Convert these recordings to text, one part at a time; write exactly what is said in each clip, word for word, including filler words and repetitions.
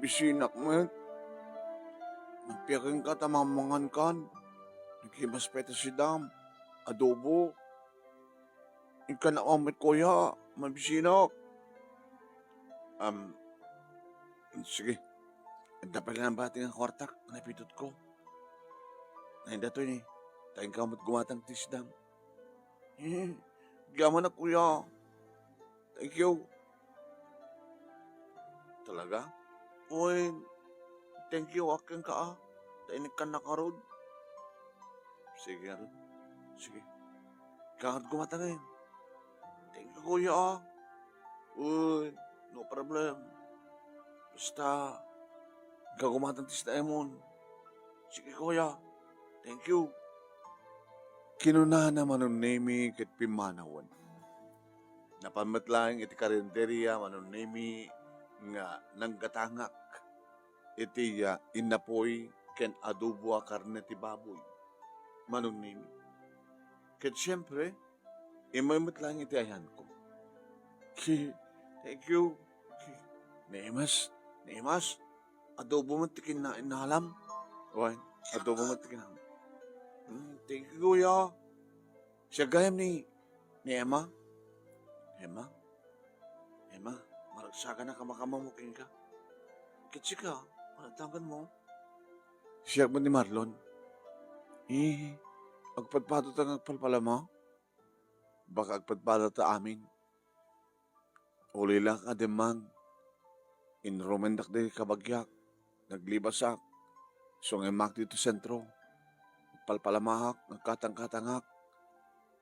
Mabisinak met. Nagpiakenka ta mamangankan. Nakimas pay ta sidam. Adobo. Inkanak met, kuya. Mabisinak. Um, sige. Adda pay lang bati nga kuartak, napitutko. Ay, datoy ni. Ta inka met gumatang ti sidam. Eh, agyamanak, kuya. Thank you. Talaga? Uy, thank you, akin ka, ah. Ta inikkan na karod. Sige, ngarud. Sige. Inka ngarud gumatang. Thank you, kuya, ah. Uy, no problem. Basta, inka gumatang ti sidam. Sige, kuya. Thank you. Kinunana Manong Nemi ket pimmanawen. Napan met laeng iti karinderia Manong Nemi nga nanggatangak iti, ah, innapoy ken adobo a karne ti baboy, Manong Nemi. Ket siempre, immay met laeng iti ayanko. Ki, thank you. Ki, Nemas, Nemas, adobo met ti kinna-, innalam. Wen, adobo met ti kinna-, Hmm, thank you, kuya. Siya gayam ni, ni Emma. Emma? Emma, maragsakanak a makamammo kenka. Ket sika, ano tangken mo? Siak met ni Marlon. Eh, agpadpadota nga agpalpalama? Baka agpadpadata amin. Ulilak a dimmang. Inrumendak dagiti kabagiak. Naglibasak. Sungaymak dito sentro. Agpalpalamahak, nagkatangkatangak.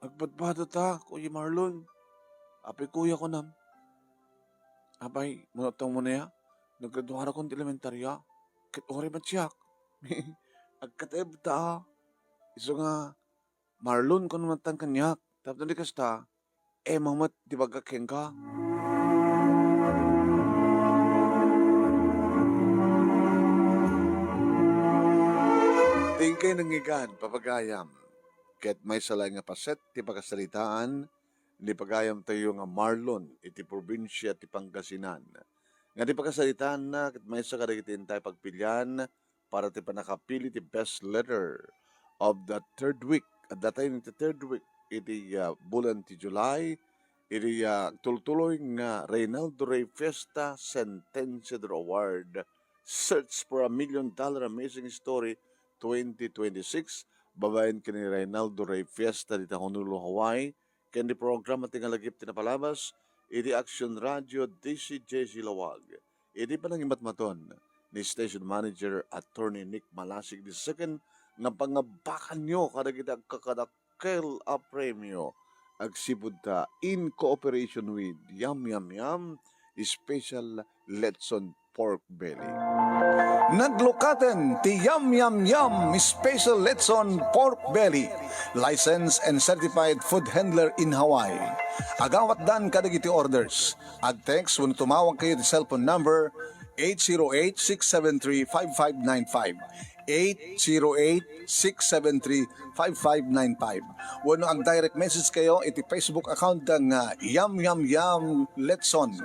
Agpadpadata, Kuya Marlon. Apay, kuya, kunam. Apay, mano tong munaya? Naggraduarakon ti elementarya. Ket uray met siak. Agkatebta. Isu nga, Marlon, kuno met tan kaniak. Tapno di kasta, Emma met ti bagak kenka. Inkay nangngegan, papagayam. Ket maysa laeng nga paset ti pakasaritaan ni pagayamtayo nga Marlon iti probinsia ti Pangasinan. Nga ti pakasaritaanna ket maysa kadagiti intay pagpilian para ti pannakapili ti best letter of the third week. Adda tayo iti third week iti, ah, bulan ti July. Iti, ah, tultuloy nga Reynaldo Rey Fiesta Sentenciador Award, Search for a Million Dollar Amazing Story twenty twenty-six, babaen ken ni Reynaldo Rey Fiesta dita Honolulu, Hawaii, ken ti programa ti Ngalagip ti Napalabas iti Action Radio D C J C Laoag. Iti panangimatmaton ni Station Manager Attorney Nick Malasig the second nga pangabakanyo kadagiti agkakadakkel a premio agsipud ta in cooperation with Yum Yum Yum Special Letson Pork Belly. Naglukaten ti Yum Yum Yum Special Letson Pork Belly, licensed and certified food handler in Hawaii. Agawatdan kadagiti orders. Ag-text wenno tumawag kayo ti cellphone number eight zero eight, six seven three, five five nine five. Eight zero eight, six seven three, five five nine five. Wenno ag-direct message kayo iti Facebook account da nga Yum Yum Yum Letson.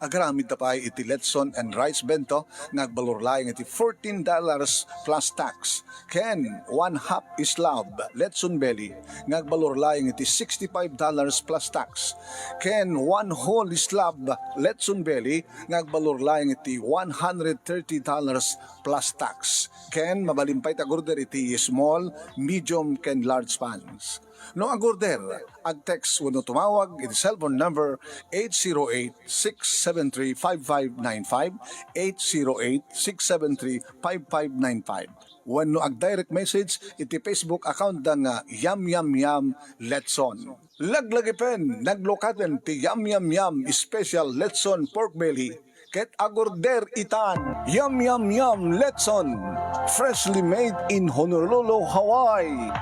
Agaramid ta pay iti Letson and Rice Bento nga agbalor laeng iti fourteen dollars plus tax. Ken one half slab Letson Belly nga agbalor laeng iti sixty-five dollars plus tax. Ken one whole slab Letson Belly nga agbalor laeng iti one hundred thirty dollars plus tax. Ken mabalin pay ti ag-order iti small, medium, ken large pans. No ag-order, ag-text wenno tumawag iti cellphone number eight zero eight, six seven three, five five nine five, eight zero eight, six seven three, five five nine five. Wenno ag-direct message iti Facebook account da nga Yum Yum Yum Letson. Laglagipen, naglukaten ti Yum Yum Yum Special Letson Pork Belly ket ag-order itan. Yum Yum Yum Letson, freshly made in Honolulu, Hawaii.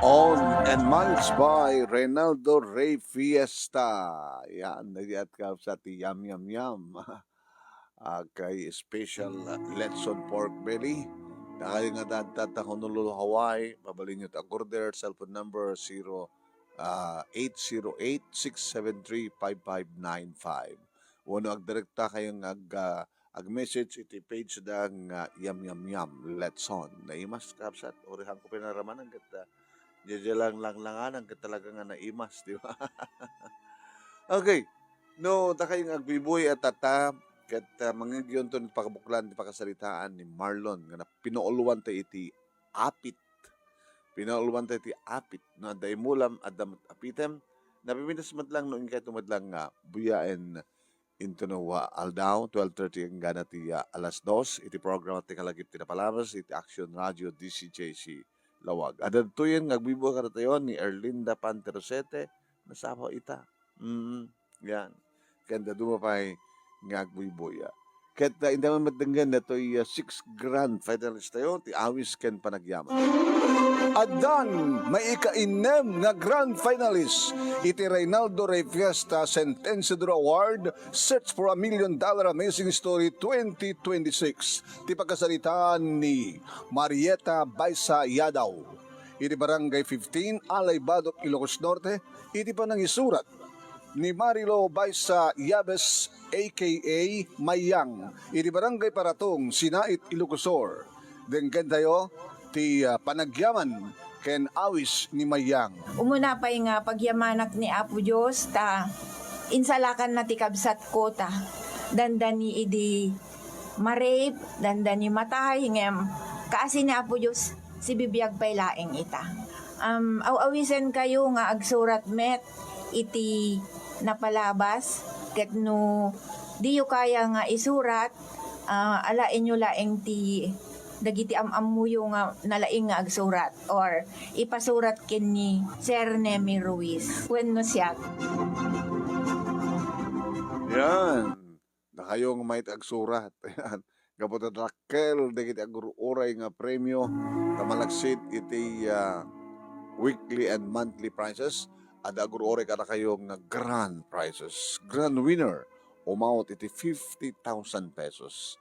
Owned and managed by Reynaldo Rey Fiesta. Yan, nag-iat ka sa ti Yum Yum Yum. Agkay special, uh, Letson Pork Belly. Dakayo nga adda ta Honolulu, Hawaii, mabalinyo ti ag-order, cellphone number zero, ah, eight zero eight, six seven three, five five nine five. Wenno agdirekta kayo nga ag-, ah, ag-message iti page da nga Yam Yam Yam Letson. Naimas, kabsat, urihanko pinaramanan ket, ah, diay lang langlanganan ket talaga nga naimas, di ba? Okay. No, dakayo nga agbuybuy a tatta, ket, ah, mangigyonton pakabuklan ti pakasaritaan ni Marlon nga na-, pinauluan tayo iti apit. Pinauluan tayo iti apit. No, adda imulam, adda met apitem. Napimitas met lang no inkay tumadlang nga buyaen into no, ah, aldaw, twelve thirty enggana ti, ah, alas dos, iti programa ti Kalagip ti Napalabas, iti Action Radio, D C J C Lawag. Adda ditoyen nga agbuybuy kadatayo ni Erlinda Panterosete, nasapa ita. Mm, yan. Ken dadduma pay nga agbuybuya. Ket, ah, inda met denggen datoy, ah, six grand finalist tayo, ti Awis ken Panagyaman. Addan maikainnem nga grand finalist iti Reynaldo Rey Fiesta Sentensiador Award, Search for a Million Dollar Amazing Story twenty twenty-six. Ti pakasaritaan ni Marieta Baisa Yadaw, iti Barangay fifteen, Alay Badoc, Ilocos Norte, iti panangisurat ni Marilo Baisa Yabes, A K A Mayang, iti Barangay Paratong, Sinait, Ilocos Sur. Denggen tayo ti, ah, panagyaman ken awis ni Mayang. Umuna pay nga pagyamanak ni Apo Dios ta insalakanna ti kabsatko ta dandani idi ma-rape, dandani matay, ngem kaasi ni Apo Dios, sibibiag pay laeng ita. Um, aw-awisenkayo nga agsurat met iti napalabas, ket no diyo kaya nga isurat, ah, alaenyo laeng ti dagiti am-ammoyo nga nalaing nga agsurat or ipasurat ken ni Sir Nemy Ruiz wenno siak. Yan. Dakayo nga maayat agsurat. Yan. Gapu ta dakkel dagiti agur-uray nga premio ta malaksid iti, ah, weekly and monthly prizes. Adda agur-uray kadakayo nga grand prizes. Grand winner, umawat iti fifty thousand pesos.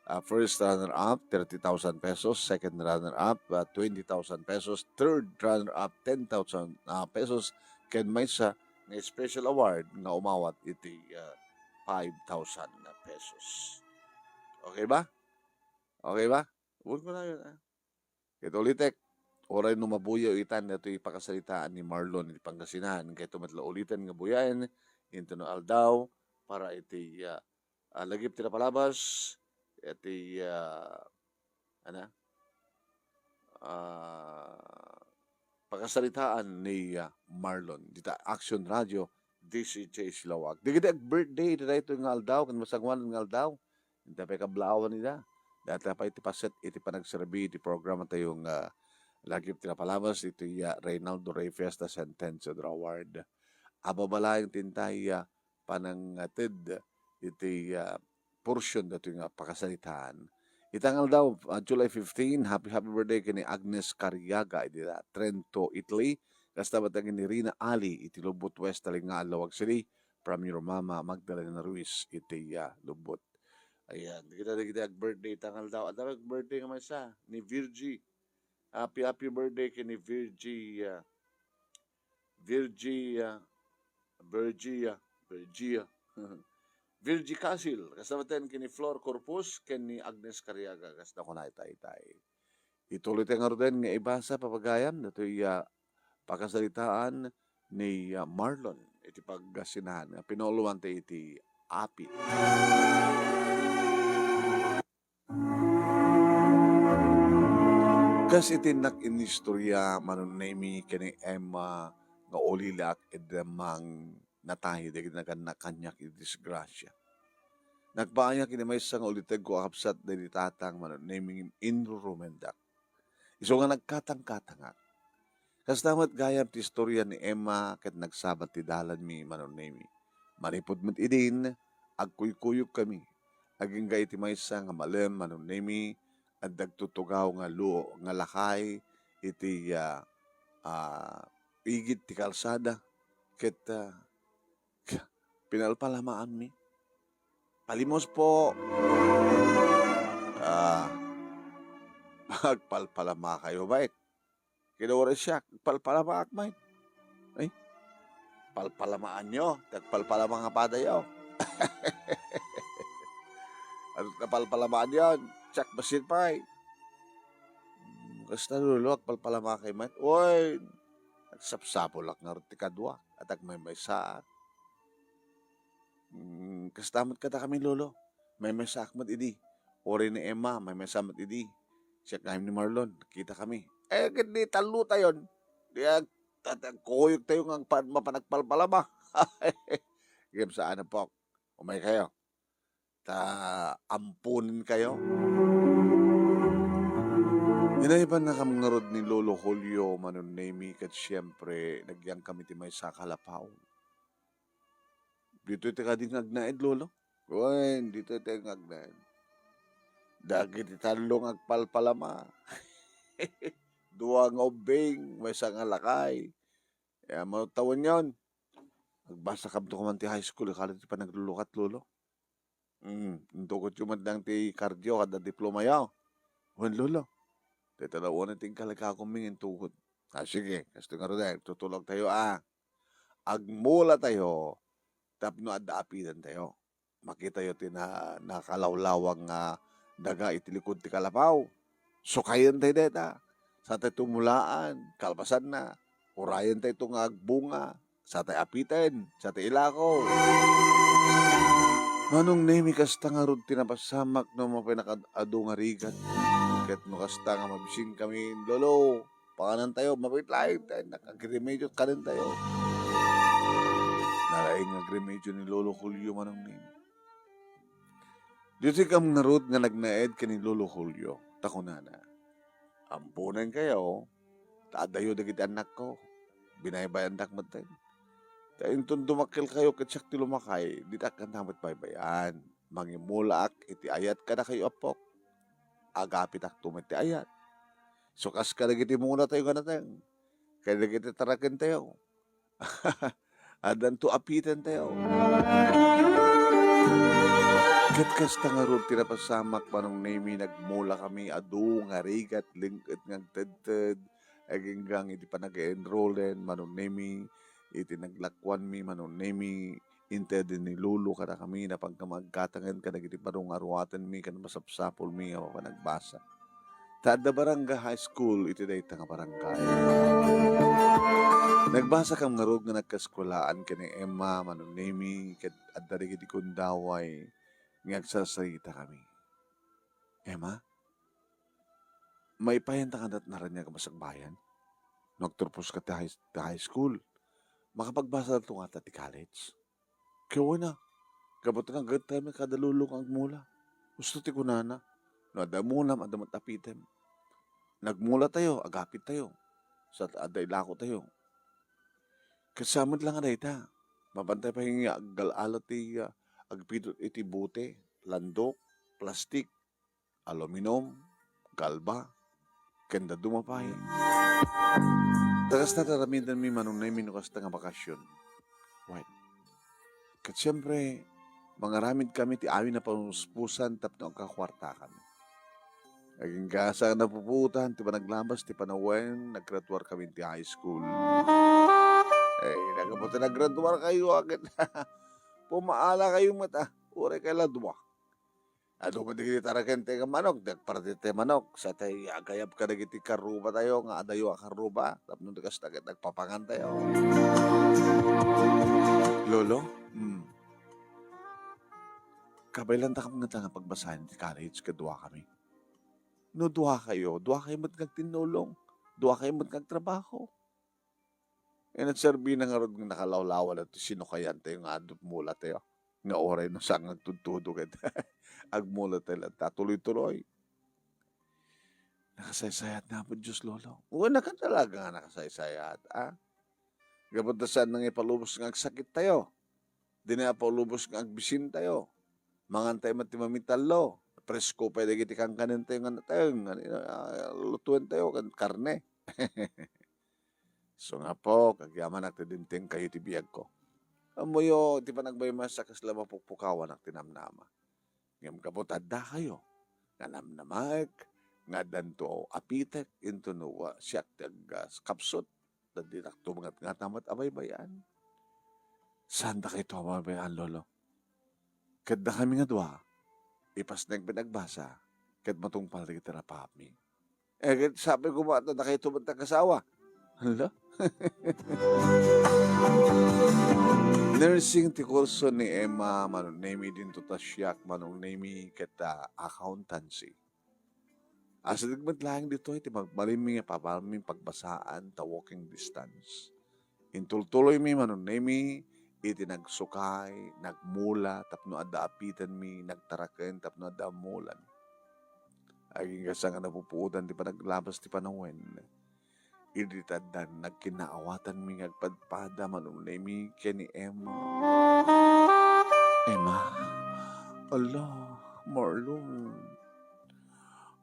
Ah, first runner-up, thirty thousand pesos. Second runner-up, ah, twenty thousand pesos. Third runner-up, ten thousand, ah, pesos. Ken maysa nga special award nga umawat iti, ah, five thousand pesos. Okay ba? Okay ba? Huwag ko na yun, ah. Ket ulitek, uray no mabuyaw itan datoy pakasaritaan ni Marlon iti Pangasinan, kayto met la uliten nga buyaen, into no aldaw, para iti, ah, ah, lagip ti napalabas, iti, ah, ana? Ah, pakasaritaan ni, ah, Marlon, dita Action Radio, D C J Silawag. Dagiti ag-birthday, iti daytoy nga aldaw, ken masangoanan nga aldaw, inta pay kablaawan ida. Data pay ti paset iti panagserbi iti programa tayo nga lagip ti napalabas iti, ah, Reynaldo Rey Fiesta Sentensiador Award. Ababalaeng tintay, ah, panangated iti, ah, portion datoy nga pakasaritaan. Ita nga aldaw, ah, July fifteen, happy, happy birthday ken ni Agnes Cariaga iti, ah, Trento, Italy. Kasta met ken ni Rina Ali iti Lubot West, Talingaan, Lawag City. From your mama, Magdalena Ruiz, iti, ah, Lubot. Ayan, kita, kita ag-birthday ita nga aldaw. Adda ag-birthday nga maysa ni Virgie. Happy, happy birthday ken ni Virgie, ah, Virgie, ah, Virgie, ah, Virgie, ah. Virgie Casil, kasta met ken ni Flor Corpus, ken ni Agnes Cariaga, kasta kuna ita, ita. Ituloy tayo ngaruden nga ibasa, papagayam, datoy, ah, pakasaritaan ni, ah, Marlon iti Pangasinan nga pinauluan tayo iti apit. Kas iti innak inistorya, Manong Nemy, ken ni Emma nga ulilaak iti mang natahi dagiti nagannak kaniak iti disgrasia. Nagpaayak iti maysa nga ulitegko a kabsat daydi tatang, Manong Nemy, ngem inrurumendak. Isu nga nagkatangkatangak. Kasta met gayam ti istorya ni Emma ket nagsabat ti dalanmi, Manong Nemy. Manipud met idin, agkuykuyogkami. Agingga iti maysa nga malem, Manong Nemy, adda agtutugaw nga lu-, nga lakay iti, ah, ah, igid ti kalsada ket, ah, pinalpalamaanmi. Palimos po. Ah, agpalpalamakayo, bay. Kinauri siak, agpalpalamaak, bay. Ay, palpalamaanyo, ti agpalpalama nga padayo. Ano napalpalamaanyon? Check machine pay. Mm, kasta, Lolo, agpalpalamakayo met. Wen, agsapsapulak ngarud ti kaduak, at agmaymaysaak. Mm, kasta met kadakami, Lolo. Maymaysaak met idi. Uray ni Emma, maymaysa met idi. Siak ngem ni Marlon, nagkitakami. Eh, ket di tallotayon. Di ag-, tat-, agkuyogtayo nga agpa-, mapan agpalpalama. Ngem saan, Apok. Umaykayo. Ta amponenkayo. Inaybannakam ngarud ni Lolo Julio, Manong Nemi, ket siempre, nagyangkami ti maysa a kalapaw. Ditoy ti kadi nga agnaed, Lolo? Wen, ditoy ti nga agnaed. Dagiti tallo nga agpalpalama. Dua nga ubbing, maysa nga lakay. Ya, mano tawenyon? Agbasakam to man ti high school, ikali ti panaglulukat, Lolo. Mm, intugotyo met lang ti cardio kada diplomayo. Wen, Lolo. Dayta la unay ti inkalakakonmi nga intugod. Ah, sige, kastoy ngaruden, tutulogtayo, a. Agmulatayo tapno adda apitentayo. Makitayo ti na-, nakalawlawag nga daga iti likod ti kalapaw. Sukayentayo dayta. Satay tumulaan, kalpasanna, urayentayo to nga agbunga. Satay apiten, satay ilako. Manong Nemi, kasta ngarud ti napasamak no mapanakad-, adu nga rigat. Ket no kasta nga mabisinkami, Lolo, panganantayo, mapait laeng ti nakagremedyo kanentayo. Nalaing nga agremedyo ni Lolo Julio, Manong Nemi. Ditoykam ngarud nga nagnaed ken ni Lolo Julio, ta kunana, "Amponenkayo, ta adayo dagiti annakko, binaybay-andak metten. Ta inton dumakkelkayo ket siak ti lumakay, ditak kanta met baybay-an. Mangimulaak iti ayat kadakayo, Apok. Agapitakto met ti ayat. Isu kas kadagiti mulatayo nga nateng, kadagiti tarakentayo." Addanto apitentayo. Ket kasta ngarud ti napasamak, Manong Nemi, nagmulakami adu nga rigat, leng-et nga agtedted, aginggang iti panag-enrollen, Manong Nemi, iti naglakuanmi, Manong Nemi, intedin ni Lolo kadakami, napankami agkatangen kadagiti baro nga aruatenmi ken masapsapulmi nga mapanagbasa. Ta adda Barangay High School iti dayta nga barangay. Nagbasakam ngarud nga nagkaeskuelaan ken ni Emma, Manong Nemi, ket adda dagiti gundaway nga agsarsaritakami. "Emma, maipayanta kanat naraniag a masakbayan? No agturposka ti high, ti high school, makapagbasatayo ngata ti college." Ket wen a, gapu ta nga agtayo met kada lolo nga agmula. Husto ti kunana, no adda mulam, adda met apitem. Nagmulatayo, agapittayo. Sa adda ilakotayo. Ket saan met la nga dayta, mapantayo pay nga aggal-ala ti, ah, agpidut iti bote, landok, plastik, aluminum, galba, ken dadduma pay. Ta kasta ti aramidenmi, Manong Nemi, no kasta nga bakasion. Wen. Ket siempre, mangaramidkami ti amin a panuspusan tapno agkakuartakami. Agingga sa napupuotan ti panaglabas ti panawen, naggraduarkami ti high school. Eh, naggapu ta naggraduarkayo, ket pumaalakayo met, ah, uray kay la dua. Adu met dagiti tarakentayo nga manok, di agparati ti manok. Satay agayab kadagiti karrubatayo nga adayo a karruba, tapno di kasta ket agpapangantayo. Lolo, hmm. Kabaelantakam ngata nga pagbasaen ti college ket duakami. No duakayo, duakayo met nga agtinnulong, duakayo met nga agtrabaho. Eh, nagserbina ngarud nga nakalawlawa daytoy sinukayantayo nga adu mulatayo. Nga uray no saan nga agtudtudo ket agmulatayo latta tuloy-tuloy. Nakasaysayat nga Apo Dios, Lolo. Wen, naka talaga nga nakasaysayat, a? Gapu ta saan nga ipalubos nga agsakittayo. Dina ipalubos nga agbisintayo. Mangantayo met ti mamitallo. Presko pay dagiti kankanentayo nga nateng, nga, ah, lutuentayo, kan-, karne. Isu nga, Apok, agyamanak ti dimtengkayo iti biagko. Ammoyo, iti panagbaymaysa, kasla mapukpukawanak ti namnama. Ngem gapu ta addakayo nga namnamaek, nga addanto apitek, inton no, ah, siak ti agkapsut, ta dinak tumangatngat met a baybay-an. Saan dakayto a baybay-an, Lolo? Ket dakami nga dua, Ipasnek met agbasa, ket matungpal dagiti napaapmi. Eh, ket sabi ko, "Mata, nakaitom met ti asawa." Hala? Nursing ti kurso ni Emma, Manong Nemi, dinto ta siak, Manong Nemi, ket, ah, accountancy. Asideg met laeng ditoy ti magbalinmi nga pabalmi pagbasaan ta walking distance. Intultuloymi, Manong Nemi, iti nagsukay, nagmula tapno adda apitenmi, nagtaraken tapno adda ammulan. Agingga sa nga napupuotan ti panaglabas ti panawen. Idi taddan, nagkinnaawatanmi nga agpadpada, Manong Nemi, ken ni Emma. Emma, ala, Marlon,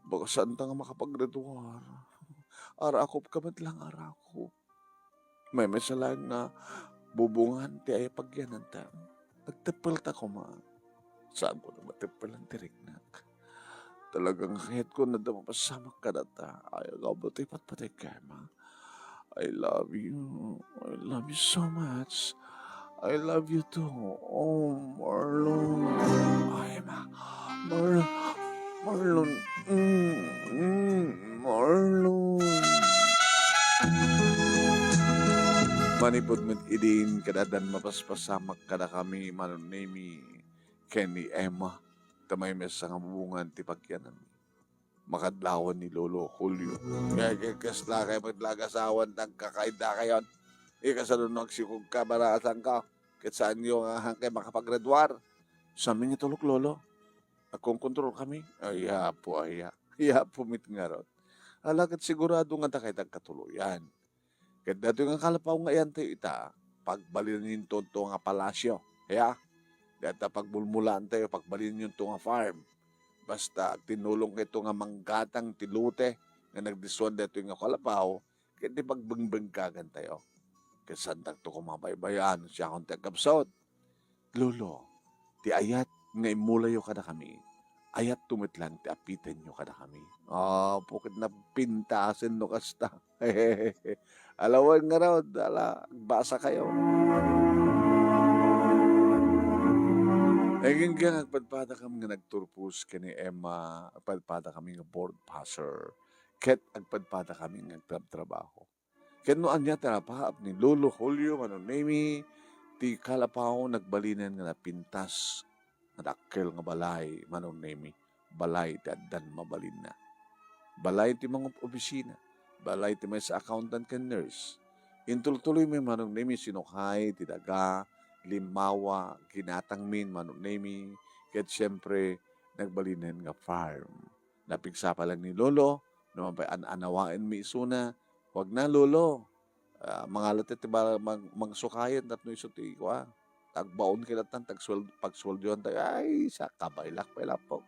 baka saanta nga makapaggraduar. Arakop ka met lang, arakop. Maymaysa laeng nga bubungan ti aya pagyananta. Nagteppelta koma. Saanko a mateppelan ti riknak. Talaga nga kayatko nga adda mapasamak kadata. Ay, agaw ba ti patpatay ka, Emma? I love you. I love you so much. I love you too. Oh, Marlon. Ay, Emma. Marlon. Marlon. Mm, mm, Marlon. Manipud met idin, ket addan mapaspasamak kadakami, Manong Nemi, ken ni Emma, ta maymaysa nga bubungan ti pagyananmi. Makadlawan ni Lolo Julio. Kaya, kaya kasla kayo maglagasawanta, kakaidakayon. Ikasano no agsikog ka, baraasan ka. Ket saanyo nga kay makapagraduar. Sami nga tulok, Lolo. Agkonkontrol kami. Ay, apo, aya. Ay, apo, met ngarud. Ala, ket sigurado nga dakay dagkatuloyan. Ket datoy nga kalapaw nga iyantayo ita, pagbalinenyo to nga palasyo. Aya? Data pagmulmulaantayo, pagbalinenyo to nga farm. Basta agtinnulong kayo nga manggatang ti lote nga nagdiswan datoy nga kalapaw, ket ti pagbengbengkagantayo. Ket saantak to kumabaybayan, siakon ti agkapsut. Lolo, ti ayat nga immulayo kadakami, ayatto met lang ti apitenyo kadakami. Apo, ket napintasen no kasta. Ala wen ngarud, ala, agbasa kayo. Agingga nga agpadpadakam nga nagturpos ken ni Emma, agpadpadakami nga board passer, ket agpadpadakami nga agtrabtrabaho. Ket no ania ti napaap ni Lolo Julio, Manong Nemi, ti kalapaw nagbalinen nga napintas nga dakkel nga balay, Manong Nemi, balay ti addan mabalinna. Balay ti mangop-opisina, balay ti maysa accountant ken nurse. Intultuloymi, Manong Nemi, sinukay ti daga, limmawa, ginatangmin, Manong Nemi, ket siempre, nagbalinen nga farm. Napigsa pay lang ni Lolo, no man pay an-anawaenmi isuna, "Wag na, Lolo. Ah, mangalat ti ba-, mang-, mangsukayen tapno isu ti kua. Tagbaon kay latan, tagsuel-, pagsueldoan tayo." Ay, sa kabaylak pay lapok.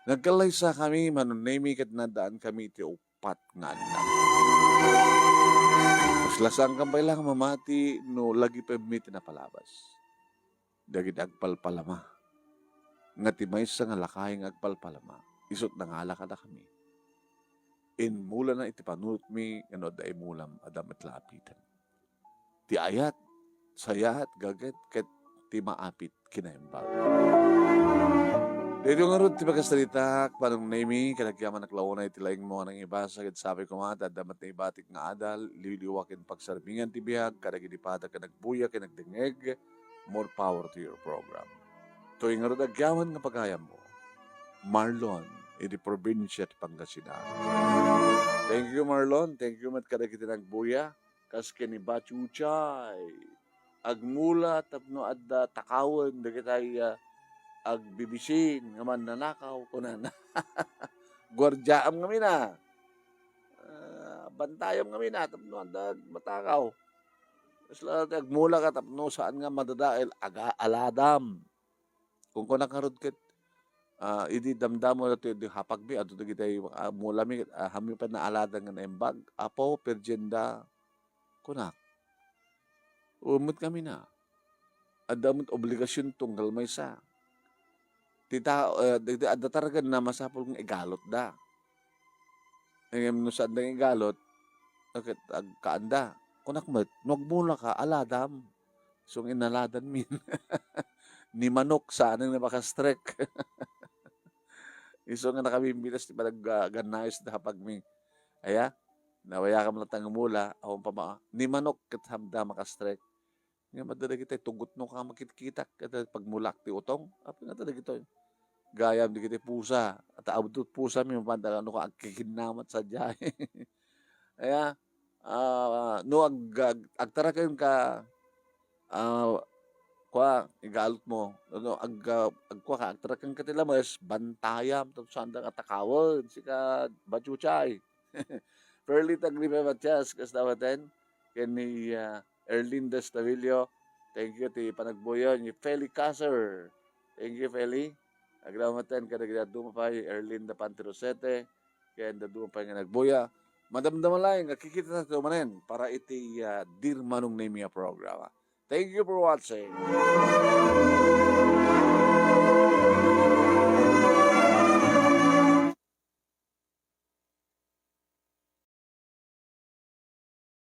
Nagkallaysakami, Manong Nemi, ket naddaan kami ti uppat nga annak. Kasla saan ka pay lang mamati no lagi pay met ti napalabas. Dagiti agpalpalama. Nga ti maysa nga lakay nga agpalpalama, isut' nangala kadakami. Immulana iti panunotmi nga no adda immulam, adda met la apiten. Ti ayat, sayaat, gaget, ket ti maapit, kinaimbag. Daytoy ngarud ti pakasaritak, Manong Nemi, ket agyaman a unay ti laingmo nga nangibasa, ket sapay koma, ta adda met naibatik nga adal, liwliwa ken pagsarbingan ti biag, kadagiti padana nga agbuya ken agdengngeg, more power to your program. Toy ngarud agyaman nga pagayammo, Marlon, iti probinsia ti Pangasinan. Thank you, Marlon. Thank you met kadagiti nagbuya. Kas ken ni Bachuchay. Agmula tapno adda takawen dagiti, ah, agbibisin nga mannanakaw, kunana. Guardiaam ngamin a. Ah, bantayam ngamin a tapno adda matakaw. Kasla ti agmula ka tapno saan nga madadael, aga-, aladam. Kunkunak ngarud ket, ah, idi damdamo datoy di hapagmi, adu dagiti, ah, mulami, ah, hammi pay naaladan nga naimbag. "Apo, perdienda," kunak. Ummet kami na. Adda met obligasion tunggal maysa. Ti tao, eh, dagiti adda tarigna masapul nga igalutda. Ngem no saanda nga igalut, ket agkaanda. Kunak met, "No agmula ka, aladam." So, inaladanmin. Ni manok, saan nga makastrek. Isu nga nakabimbitas ti panag-, ah, gannayos da pagmi. Aya, nabayakam latta nga mula, awan pa ma-, ni manok ket hamda makastrek. Nga madda dagiti tugotno ka makitkitak, ket pagmulak ti utong, apay nga dagitoy. Gayam dagiti pusa, ta abdot pusa mi, mapanda no ka agkikinnamat sadiay. Aya, ah, no ag-, ag-, agtaraken ka, ah, kua, igalot mo. No ag-, ah, agkua ka, agtaraken ka ti lames, bantayam, tapos saan da nga takawen, sika Bachuchay. Perlita Gripe Matias, kas dawaten, ken ni, ah, Erlinda Estavillo. Thank you ti panagbuyo ni Feli Caser. Thank you, Feli. Agdamaten kadagiti adu pay, Erlinda Pantirosete, ken adu pay nga nagbuya. Madamdama laeng nga kikita tayo manen para iti, ah, Dirmanong Nemi a programa. Thank you for watching.